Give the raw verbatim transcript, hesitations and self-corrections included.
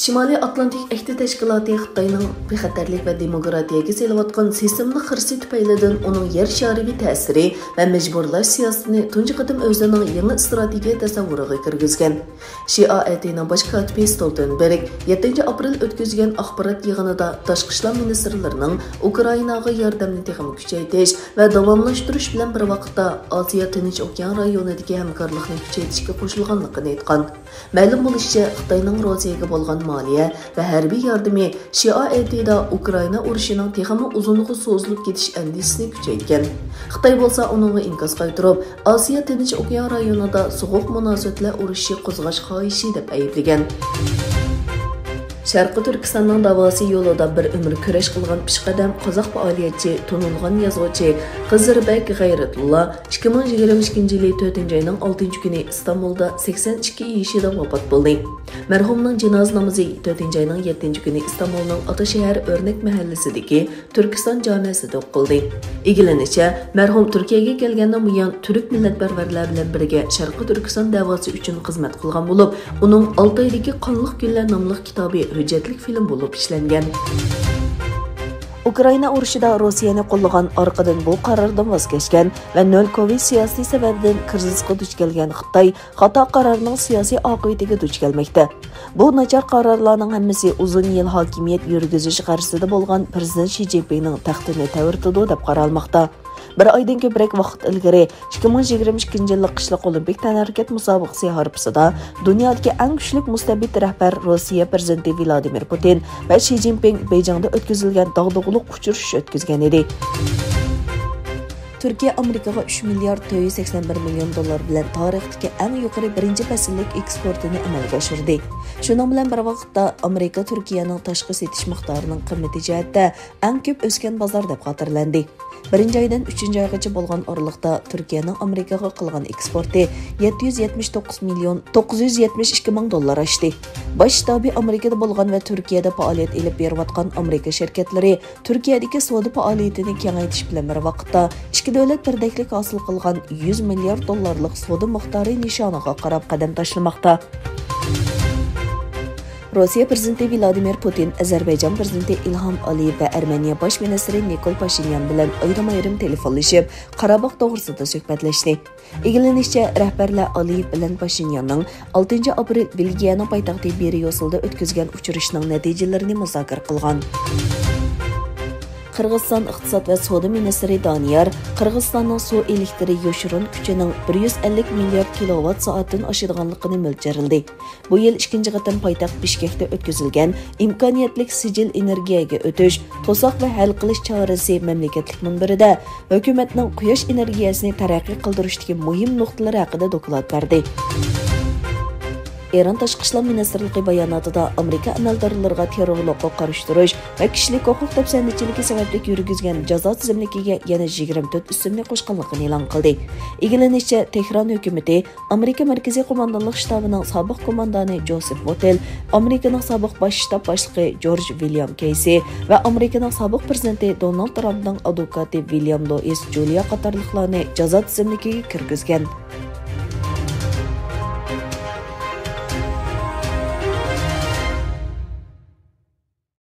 شىمالىي ئاتلانتىك ئەھدى تەشكىلاتى خىتاينىڭ بىخەتەرلىك ۋە دېموكراتىيەگە سېلىۋاتقان سېسىملىق خىرىسى تۈپەيلىدىن ئۇنىڭ يەر شارىۋى تەسىرى ۋە مەجبۇرلاش سىياسىتىنى تۇنجى قېتىم ئۆزىنىڭ يېڭى ئىستراتېگىيە تەسەۋۋۇرىغا كىرگۈزگەن. شىئائەتىنىڭ باش كاتىپى ستولتېنبېرگ يەتتىنچى ئاپرېل ئۆتكۈزگەن ئاخبارات يىغىنىدا تاشقى ئىشلار مىنىستىرلىرىنىڭ ئۇكرائىناغا ياردەمنى تېخىمۇ كۈچەيتىش ۋە داۋاملاشتۇرۇش بىلەن بىر ۋاقىتتا ئاسىيا تىنچ ئوكيان رايونىدىكى ھەمكارلىقنى كۈچەيتىشكە قوشۇلغانلىقىنى ئېيتقان. مەلۇم بولۇشىچە، خىتاينىڭ روسىيەگە بولغان مالىيە ۋە ھەربىي ياردىمى شىئائەتىدا ئۇكرائىنا ئۇرۇشىنىڭ تېخىمۇ ئۇزۇنغا سوزۇلۇپ كېتىش ئەندىشىسىنى كۈچەيتكەن. خىتاي بولسا ئۇنىڭغا ئىنكاس قايتۇرۇپ، ئاسىيا تىنچ ئوكيان رايونىدا سوغۇق مۇناسىۋەتلەر ئۇرۇشى قوزغاش خاھىشى دەپ ئەيىبلىگەن. شەرقىي تۈركىستاننىڭ داۋاسى يولىدا بىر ئۆمۈر كۈرەش قىلغان پېشقەدەم قازاق پائالىيەتچى، تونۇلغان يازغۇچى خىزىربەگ غەيرەتۇللا ئىككى مىڭ يىگىرمە ئىككىنچى يىلى تۆتىنچى ئاينىڭ ئالتىنچى كۈنى ئىستانبۇلدا سەكسەن ئىككى يېشىدا ۋاپات بولدى. مەرھۇمنىڭ جىنازا نامىزى تۆتىنچى ئاينىڭ يەتتىنچى كۈنى ئىستانبۇلنىڭ ئاتاشەھەر ئۆرنەك مەھەللىسىدىكى تۈركىستان جامەسىدە ئوقۇلدى. ئىگىلىنىشىچە، مەرھۇم تۈركىيەگە كەلگەندىن بۇيان تۈرك مىللەتپەرۋەرلەر بىلەن بىرگە شەرقىي تۈركىستان دەۋاسى ئۈچۈن خىزمەت قىلغان بولۇپ، ئۇنىڭ ئالتايدىكى قانلىق كۈنلەر ناملىق كىتابى ھۆججەتلىك فىلىم بولۇپ ئىشلەنگەن. ئۇكرائىنا ئۇرۇشىدا روسىيەنى قوللىغان، ئارقىدىن بۇ قاراردىن ۋاز كەچكەن ۋە نۆل كوۋىد سىياسىتى سەۋەبىدىن كىرىزىسقا دۇچ كەلگەن خىتاي خاتا قارارنىڭ سىياسىي ئاقىۋىتىگە دۇچ كەلمەكتە. بۇ ناچار قارارلارنىڭ ھەممىسى ئۇزۇن يىل ھاكىمىيەت يۈرگۈزۈش غەرىزىدە بولغان پىرېزىدېنت شى جىنپىڭنىڭ تەختىنى تەۋرىتىدۇ، دەپ قارالماقتا. بىر ئايدىن كۆپرەك ۋاقىت ئىلگىرى، ئىككى مىڭ يىگىرمە ئىككىنچى يىللىق قىشلىق ئولىمپىك تەنھەرىكەت مۇسابىقىسى ھارپىسىدا دۇنيادىكى ئەڭ كۈچلۈك مۇستەبىت رەھبەر روسىيە پىرېزىدېنتى ۋلادىمىر پۇتىن ۋە شى جىنپىڭ بېيجىڭدا ئۆتكۈزۈلگەن داغدۇغىلىق ئۇچرىشىش ئۆتكۈزگەن ئىدى. تۈركىيە ئامېرىكىغا ئۈچ مىليارد تۆت يۈز سەكسەن بىر مىليون دوللار بىلەن تارىختىكى ئەڭ يۇقىرى بىرىنچى پەسىللىك ئېكسپورتىنى ئەمەلگە ئاشۇردى. شۇنىڭ بىلەن بىر ۋاقىتتا، ئامېرىكا تۈركىيەنىڭ تاشقى سېتىش مىقدارىنىڭ قىممىتى جەھەتتە ئەڭ كۆپ ئۆسكەن بازار دەپ خاتىرىلەندى. بىرىنچى ئايدىن ئۈچىنچى ئايغىچە بولغان ئارىلىقتا تۈركىيەنىڭ ئامېرىكىغا قىلغان ئېكسپورتى يەتتە يۈز يەتمىش توققۇز مىليون توققۇز يۈز يەتمىش ئىككى مىڭ دوللار ئاشتى. باش شتابى ئامېرىكىدا بولغان ۋە تۈركىيەدە پائالىيەت ئېلىپ بېرىۋاتقان ئامېرىكا شىركەتلىرى تۈركىيەدىكى سودا پائالىيىتىنى كېڭەيتىش بىلەن بىر ۋاقىتتا، ئىككى دۆلەت بىردەكلىك ھاسىل قىلغان يۈز مىليارد دوللارلىق سودا مىقدارى نىشانىغا قاراپ قەدەم تاشلىماقتا. روسىيە پىرېزىدېنتى ۋلادىمىر پۇتىن ئەزەربەيجان پىرېزىدېنتى ئىلھام ئالىيېۋ ۋە ئەرمېنىيە باش مىنىستىرى نىكول پاشىنيان بىلەن ئايرىم-ئايرىم تېلېفونلىشىپ، قاراباغ توغرىسىدا سۆھبەتلەشتى. ئىگىلىنىشىچە، رەھبەرلەر ئالىيېۋ بىلەن پاشىنياننىڭ ئالتىنچى ئاپرېل بېلگىيەنىڭ پايتەختى بريۇسسېلدا ئۆتكۈزگەن ئۇچرىشىشنىڭ نەتىجىلىرىنى مۇزاكىرە قىلغان. قىرغىزىستان ئىقتىساد ۋە سودا مىنىستىرى دانىيار قىرغىزىستاننىڭ سۇ ئېلېكتىر يوشۇرۇن كۈچىنىڭ بىر يۈز ئەللىك مىليارد كىلوۋات سائەتتىن ئاشىدىغانلىقىنى مۆلچەرلىدى. بۇ يىل ئىككىنچى قېتىم پايتەخت بىشكەكتە ئۆتكۈزۈلگەن ئىمكانىيەتلىك سىجىل ئېنېرگىيەگە ئۆتۈش، توساق ۋە ھەل قىلىش چارىسى مەملىكەتلىك مۇنبىرىدە ھۆكۈمەتنىڭ قۇياش ئېنېرگىيەسىنى تەرەققىي قىلدۇرۇشتىكى مۇھىم نۇقتىلىرى ھەققىدە دوكلات بەردى. ئىران تاشقى ئىشلار مىنىستىرلىقى باياناتىدا ئامېرىكا ئەمەلدارلىرىغا تېررورلۇققا قارشى تۇرۇش ۋە كىشىلىك ھوقۇق دەپسەندىچىلىكى سەۋەبلىك يۈرگۈزگەن جازا تىزىملىكىگە يەنە يىگىرمە تۆت ئىسىمنى قوشقانلىقىنى ئېلان قىلدى. ئىگىلىنىشىچە، تېھران ھۆكۈمىتى ئامېرىكا مەركىزىي قوماندانلىق شتابىنىڭ سابىق قوماندانى جوسېف ۋوتېل، ئامېرىكىنىڭ سابىق باش شتاب باشلىقى جورج ۋىليام كېيسى ۋە ئامېرىكىنىڭ سابىق پىرېزىدېنتى دونالد ترامپنىڭ ئادۋوكاتى ۋىليام لوئىس جۇلىيا قاتارلىقلارنى جازا تىزىملىكىگە كىرگۈزگەن.